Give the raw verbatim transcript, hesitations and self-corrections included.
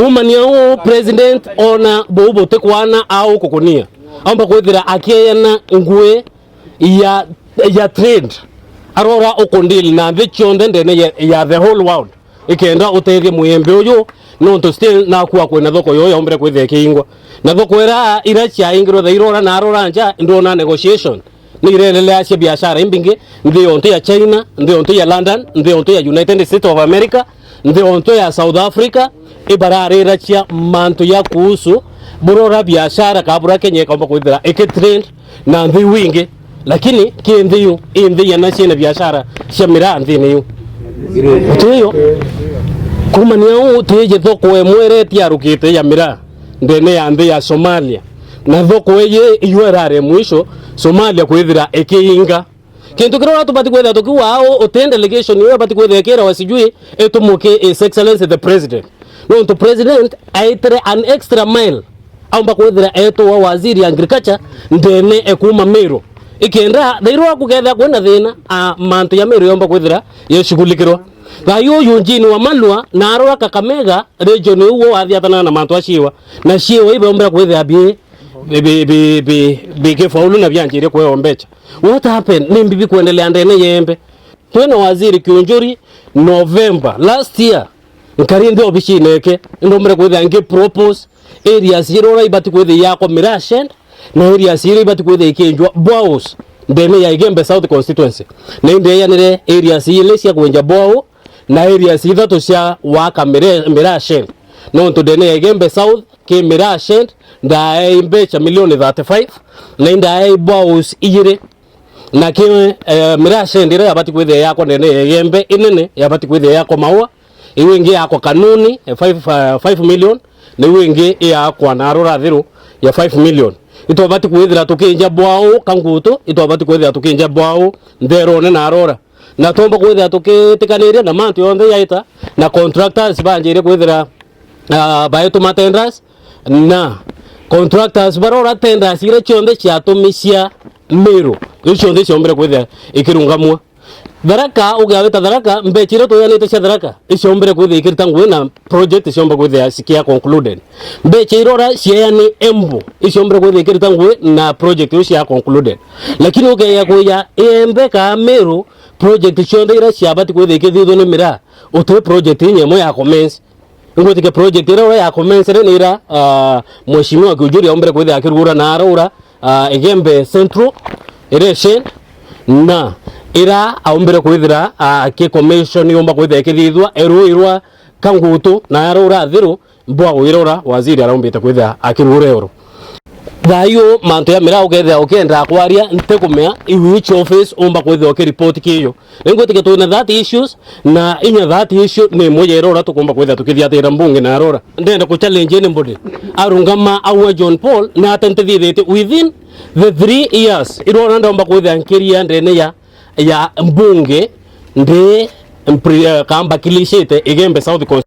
Kumania uu president ona buu butikwana au kukunia. Aumba kwithira akieana ngui ya, ya trade. Arora ukundeal na nthi cionthe ndene ya, ya the whole world. Ikenda utethie muyembe uyu, nontu still nakua kwina thoko yo yombire kwithia ikiingwa. Na thoko ira, ira ciaingirwe thairora na arora nja, ndona negotiation. Ni ireendelea cia biashara imbingi, nthi yontu ya China, nthi yontu ya London, nthi yontu ya United States of America, nthi yontu ya South Africa, ibararira cia mantu ya kuhusu burora biashara ka bura Kenya ikaumba kwithira ikitrend na nthi wingi. Lakini ki nthi yu, i nthi yana ciina biashara cia miraa nthini yu. Utiyo, kumania uu utiji thoko emwe iria itiarukite ya miraa ndene ya nthi ya Somalia. Na thoko iji iyo irari mwisho Somalia kwithira ikiinga. Kintu kiria uria tubati kwithira tukiuga au, uti delegation iyo ibati kwithira ikirawa sijui itumuke His Excellency the President. Nontu President aitire an extra mile, aumba kwithira etwa waziri agriculture ndene ekuma Meru. Ikenda thairwa kukethira kwina thina, a, mantu ya Meru yomba kwithira yeshughulikirwa. Thayu uyu Eugene Wamalwa na arora Kakamega region iu wathiatana na mantu a ciwa. Na ciwa ibe ombira kwithira bi, bi, bi, bi, bi, bikifaulu na bianjirie kwewa mbecha. What happened? Ni mbibi kuendelea ndene yembe. Twina waziri Kiunjuri November last year. Nkari nthi obicine eke, indombere kwithira ngi propose areas iria ibati kwithira yakwa miraa shed, na areas iria ibati kwithira ikinjwa boreholes ndene ya Igembe South Constituency. Na indi eyanire areas ile cia kwinja borehole, na areas ithatu cia waka mire-, miraa shed. Nontu ndene ya Igembe South ki miraa shed, ndaei mbecha milioni thirty-five, na indaei boreholes ijiri. Na ki, eh, miraa shed iria yabati kwithira yakwa ndene ya Igembe inene, yabati kwithira yakwa Maua, iu ingi yakwa Kanuni, eh, five, eh, five million, na iu ingi iyakwa na arora thiru ya five million. Itwabati kwithira tukinja borehole Kangutu, itwabati kwithira tukinja borehole Ntherone na arora. Na twomba kwithira tukitikaniria na mantu yonthe yaita, na contractors banjire kwithira, ah, baituma tenders, na contractors barora tenders iria cionthe ciatumicia Meru, iu cionthe cionbire kwithira ikirungamua. Tharaka, ugawita Tharaka, mbecha iria tuyanite cia Tharaka, iciombire kwithia ikirita ngui na project iciomba kwithia cikia concluded. Mbecha iria ura ciayani Embu, iciombire kwithia ikirita ngui na project iu cia concluded. Lakini ukeya kuya Igembe ka Meru, project cionthe iria ciabati kwithia ikithithua ni miraa, uti project inya imwe ya commence. Ngwitikia project iria ura ya commencere ni ira, ah, Mheshimiwa Kiunjuri aumbire kwithia akirugura na araura, ah, Igembe Central, iria Shane, na ira aumbire kwithira, ah, aki commission yumba kwithia ikithithua, erui rwa Kangutu na araura athiru, mbwa gwira ura waziri araumbite kwithia akirugura euro. Thayu mantu ya miraa ukethia ukienda kwaria ntikumea, i which office umba kwithia ukiripoti kiyo. Ningwitikia twina that issues, na inya that issue ni imwe ya iria ura tukumba kwithia tukithiatira mbunge na arora. Ndenda ku challenge anybody arungama aua John Paul, na ata ntithithitie within the three years iria ura ndomba kwithia nkiria ndene ya, ya mbunge ndi mpri-, eh, kamba kilishite Igembe South Constituency.